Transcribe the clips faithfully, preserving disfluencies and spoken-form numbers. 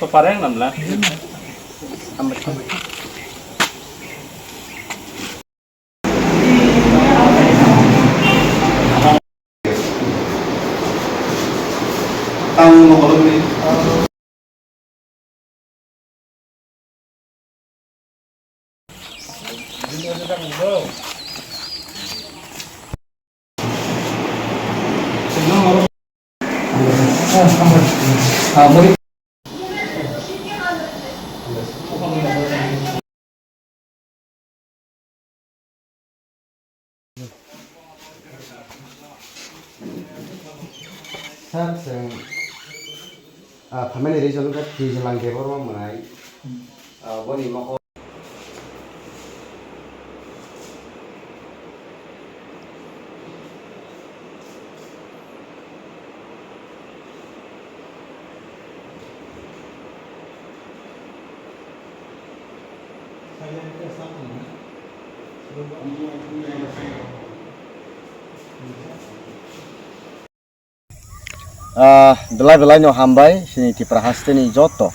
Pareng namla. Ang mo kolom ni. Sir, chwng, ah, family reason wngkha Twijalang Debbarma mwnai. Ah, boni mokol. Ah, belai belai no hambai sini Tipra hasteni joto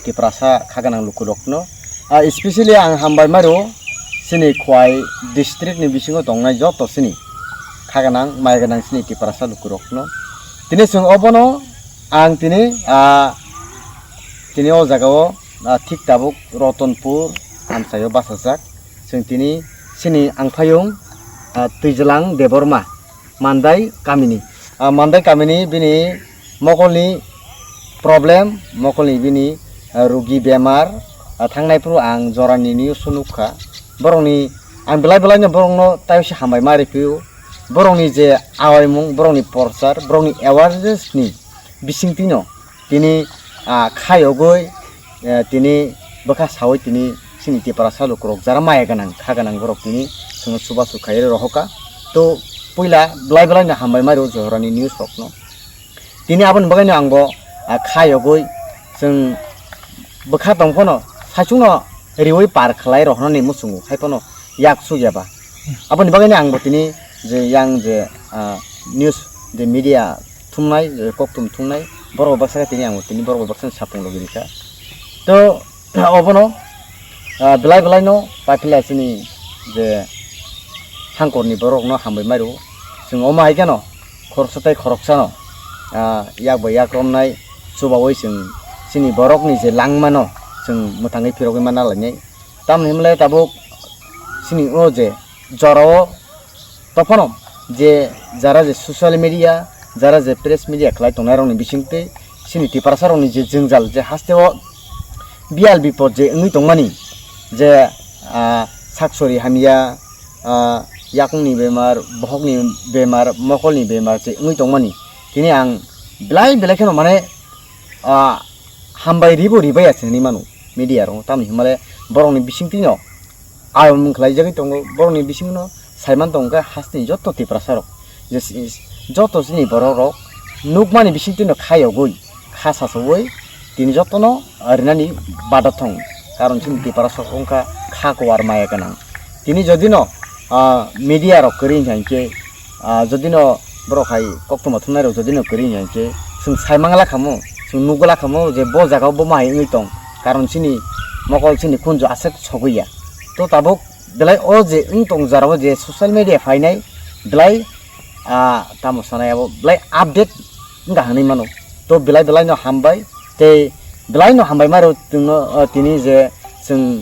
Tiprasa khaganang lukurokno. Ah, especially ang hambai mairo sini Khwai district ni bisingo tongnai joto sini khaganang maiganang sini Tiprasa lukurokno. Tini chwng obono ang tini, ah, tini o jaga o, ah, thik tabuk Rotonpur amchaio bachajak. Chwng tini sini angphayung, ah, Twijalang Debbarma. Mandai kamini. Ah, Mandai kamini bini mokolni problem, mokolni bini, ah, rugi bemar, ah, thangnai phuru ang jorani news o nukha. Borokni, ang belai belaino borokno taiwse hambai ma riphiu. Borokni je awaimung, borokni porchar, borokni awareness ni bisingtwino tini, ah, khayogwi, eh, tini bwkha sawi tini sini Tiprasa lukurok jara maya gwnang, kha gwnang borok tini chwngno chubachu khaiwi rohoka. To puila belai belaino hambai mairo Johorani news rokno. Tini aboni bagwino angbo, ah, khayogwi chwng bwkha tongphano saichungno riwi par khlai rohornani muchungo, haiphano yak sugya ba. Aboni bagwino angbo tini je yang je, ah, news je media thumnai, je kokthum thumnai, borok baksa khe tini ang tini borok baksa sapung logi rikha. To obono, ah, belai belaino paipilai chini je hangkorni borokno hambai mairo. Chwng omo hai kheno khoroksa tei khoroksano, ah, yak bai yak romnai chubaui chwng chini borokni je langmano chwng mwthangwi phirogwi manna lainai. Tamoni hwnle tabuk chini o je jorao tophano je jara je social media, jara je press media khlai tongnai rokni bisingtwi chini Tiprasa rokni je jwngjal je hasteo biyal bipot je wngwi tongmani je, ah, saksori hamya, ah, yakungni bemar, bohokni bemar, mokolni bemar je wngwi tongmani. Tini ang belai belai kheno mane, ah, hambai ribo ribai ya se hinwi mano media rok. Tamoni hwnmale borokni bisingtwino ayomung khlai jagwi tongo. Borokni bisingno saiman tongo khe hasteni joto Tiprasa rok. Je si-, joto chini borok rok nukmani bisingtwino khayogwi, kha sasaui tini jotono rinani bada thong. Karon chini Tiprasa wngkha kha kuar maya gwnang. Tini jodino, ah, media rok kwrwi hinkhe, ah, jodino borok hai koktwma thumnai rok jodino kwrwi hinkhe chwng saimangla khamu, chwng nukgwla khamu je bo jagao bo ma hai wngwi tong. Karon chini mokol chini khunju aswk sogwi ya. To tabuk belai o je wng tong jarao je social media phainai belai, ah, tamo sanai abo belai update wngkha hinwi mano. To belai belaino hambai tei belaino hambai mairo chwngno, ah, tini je chwng,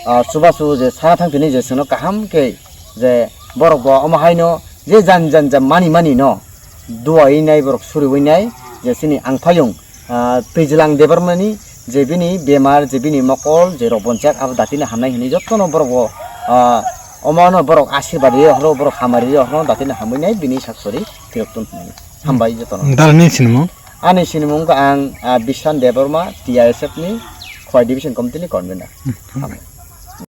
ah, chubachu je sana thang tini je chwngno kaham khe je borok bo omo haino je jan jan jan mani mani no duawi nai borok suriwi nai je chini angphayung, ah, Twijalang Debbarmani je bini bemar, je bini mokol, je rok bonjak, abo datino hamnai hinwi jotono borok bo, ah, omono borok asirwad rwi rohorno, borok hamari rwi rohorno, datino hamwi nai bini saksori phirok tong hinwi. Hambai jotono. Dal ni sinimung? Ani sinimung wngkha ang, ah, Bishan Debbarma, T I S F ni Khwai Division Committee ni convener. Hmm. Hambai.